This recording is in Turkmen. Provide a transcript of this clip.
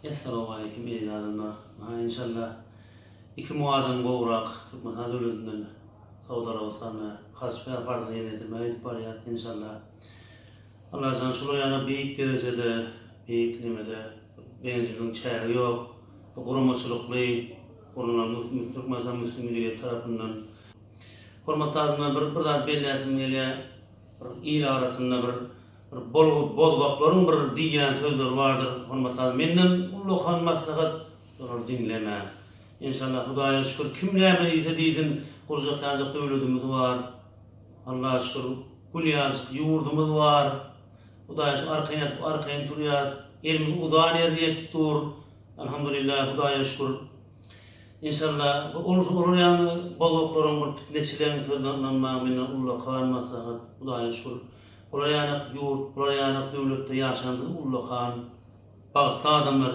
Essalawmaleýkim eziz adamlar. Maňa enşalla 2000 adam gowrak Türkmenistan döwletinden Saud Arabystanyna haj parzyny ýerine ýetirmäge gidip barýas enşalla. Allajan şular ýaly beýik derejede beýik nemede begenjimiziň çägi ýok. Bu guramaçylykly gurnalan Türkmenistan Müslim Milliýeti tarapyndan. Hormatly adamlar bir bir zat belläsim gelýär. Bir il arasynda bir Bir bozgaklaryň bir diýýän sözleri bardyr hormatly adam menden ullakan maslahat olary diňlemäň. Enşallah Hudaýa şükür kim näme diýse diýsin gurjak ýaljak döwledimiz bar. Allaha şükür gül ýaljyk ýurdumyz bar. Hudaýa şükür arkaýyn ýatyp arkaýyn turýas. Elimiz uzan ýerine ýetip dur. Alhamdulillah Hudaýa şükür. Enşallah bu ol olar ýaly bozgaklaryň bir pitneçileň sözüne ynanmaň menden ullakan maslahat Hudaýa şükür. Bular ýanak ýurt, bular ýanak döwletde ýaşan biz ullakan bagtly adamlar.